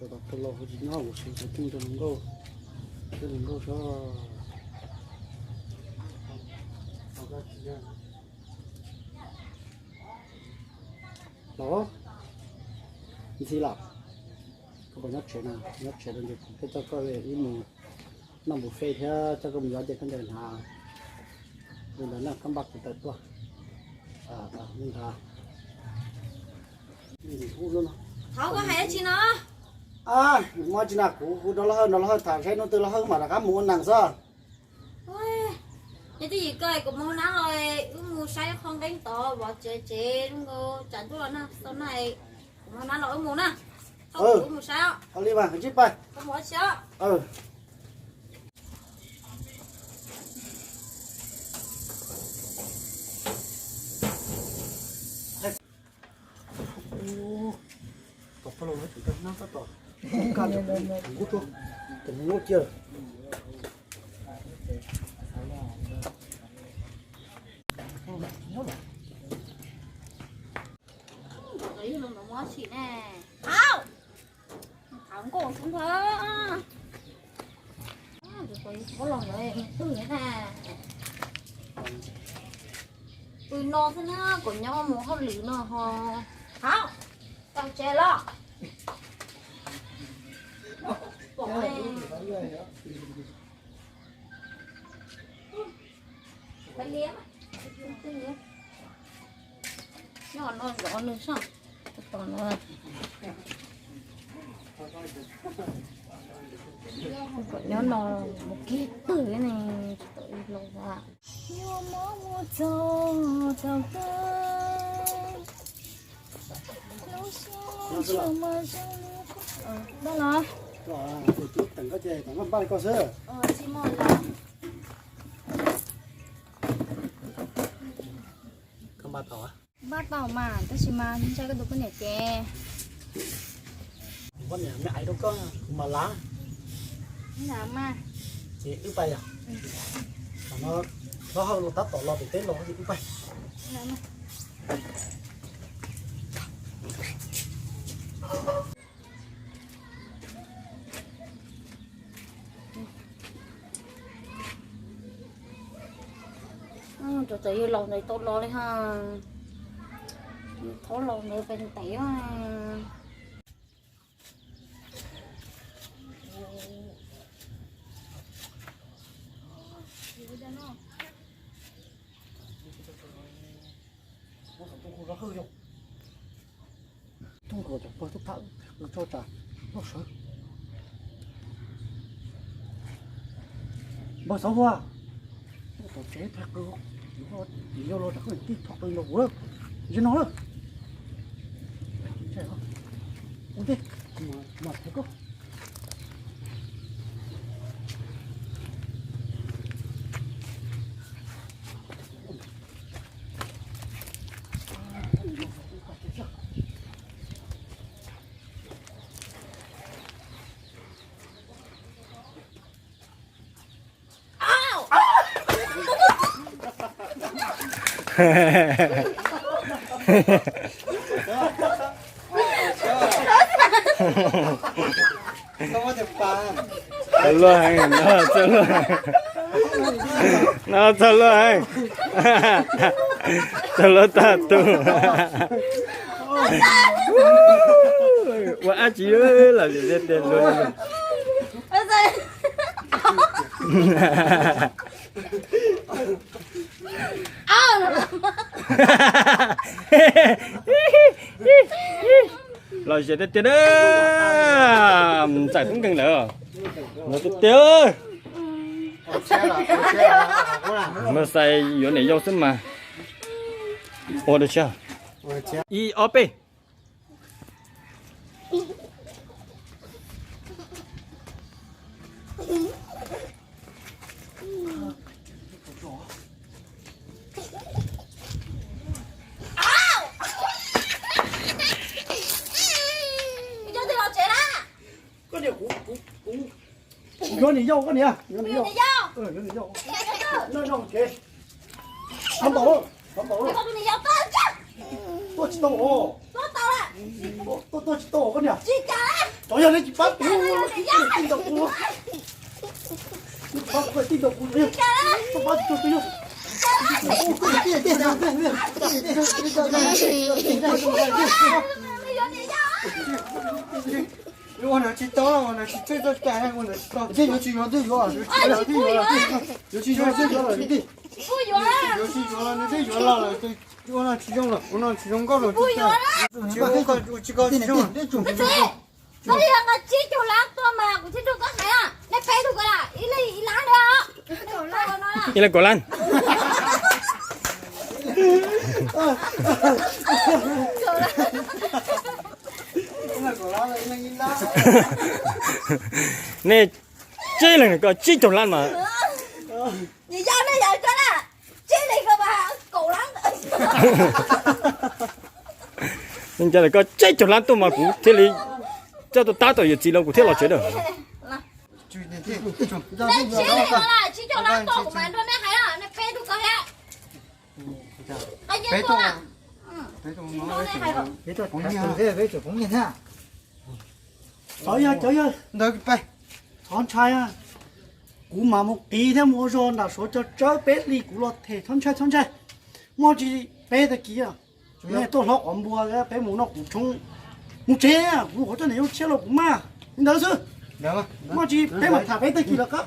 Tom tau los kuv tsis nyob, kuv siv xov tooj rau hluas nkauj, rau hluas nkauj sab. Los, Ntxhi los, koj puas nyob tsev na? Nyob tsev no ces kuv thiaj coj koj wb mus noj buffet thiab coj koj mus yos ces koj ncaws hnav li ntawd na, koj npaj kuv tawm tuaj. Li ntawd. Thov koj hais dab tsi no? Muaj tsi na, kuv hu rau Lauj Hawj, nrog Lauj Hawj tham saib hnub twg Lauj Hawj mam rov qab mus ua neej xwb. Nyob twj ywm koj, kuv mus hauv nab los, wb mus saib qhov nqeeb tod vov tsev tsev zoo nkaus tsam ntuj los nag xau na, kuv mus hauv nab los wb mus na. Koj mus wb mus saib os. Li mas ntsib pais. Koj mus ua tsi os? Tom pab los no ces koj nab tab tom kaj ntawm kuv tuaj, ces mus lub kiag. Thaum nkauj xwb nthawv. Tus tau ib txhob los ntawd mus twg na. Pw no xwb na, kom nyob mus hauj lwm no ho. Hauj, tau tsev los. Pom nyob no zov nws soj. Tom no, kom nyob no mus kiag pwg ne, tsis tau ib los a. Yuav mob ua txog tau kawg, lub siab tsuas mas zoo li. Npaj los? Tsis muaj los. Koj npaj tau? Npaj tau mas, tab sis mas ntshai koj tus poj niam ces. Poj niam me aiv rau koj, kuv mam lav. Ces wb pais yom. Thaum no Lauj Hawj los tab tom los pem teb los ces wb pais. Txawm yog laus ntawd tau los li ha. Thaum laus ntawd pes ntev. Tub nkaus cov pawg tub thab qw tso tsam loj sawv. Npawg Xauv Hua, tom tsev thab qw, yus yau los tsam koj tij thab qw los kuv ze no lawm. Ua ntej, mas thab koj. Txog luaj heev, no txog luaj. No txog luaj heev. Txog luaj tag tus. Ua dab tsi los tiag tiag luaj. Los ze tiag tiag na. Ntxawm tub nkeeg lawm. Los tiag tiag. Mas xais yuav niam yau xwb mas. Ua dua tshiab. Ib ob peb. Koj niam, kuv, kuv, kuv yuav niam yau koj niam, yuav niam yau. Yuav niam yau. Noj noj kev. Sov npaum, sov npaum. Tuaj tsis tau os. Tuaj tsis tau koj niam. Cov yog nej tsis pab kuv, nej tsis pab kuv, nej tsis pab kuv, nej tsis pab kuv, nej tsis pab kuv. Ua ntawd tsis tau, ua ntawd tsis tau, ua ntawd tsis tau, yuav tsis yuav, yuav tsis yuav, yuav tsis yuav, yuav tsis yuav, yuav tsis yuav los nws twb yuav los lawm, ua no tsis zoo lawm, ua no tsis zoo nkauj lawm, tsis ua tsis zoo. Koj yog nqa tsib caug lab tuaj mas kuv thiaj rau koj hais, nej peb tug ko ib leeg ib lab ntawd. Ib leeg kaum lab. Nej tsib leeg ko tsib caug lab mas. Nws yog nej yog cov na, tsib leeg ko mas kaum lab. Nws nco ntawm koj tsib caug lab tuaj mas kuv thiaj li coj tuaj tab tom yawm txiv los kuv thiaj los tsev dawm. Nej tsib leeg ko na, tsib caug lab tuaj kuv mas nrog nej hais, nej peb tug ko thiab. Peb tug, peb tug, peb tug phoov ywg thiab. Cov yog, cov yog, ntawd, thov ntshai, kuv mas mus qiv thiab mus ua zog nram Suav cov tsawb peb li kuv los them, thov ntshai, thov ntshai. Muaj tsis peb tag kis nej tuaj hlob qhov npua, peb mus noj kuv tshoob, mus tsev, kuv qhov coj niam yau tshiab los kuv maj li ntawd xwb. Muaj tsis peb mam tham peb tag kis los kab.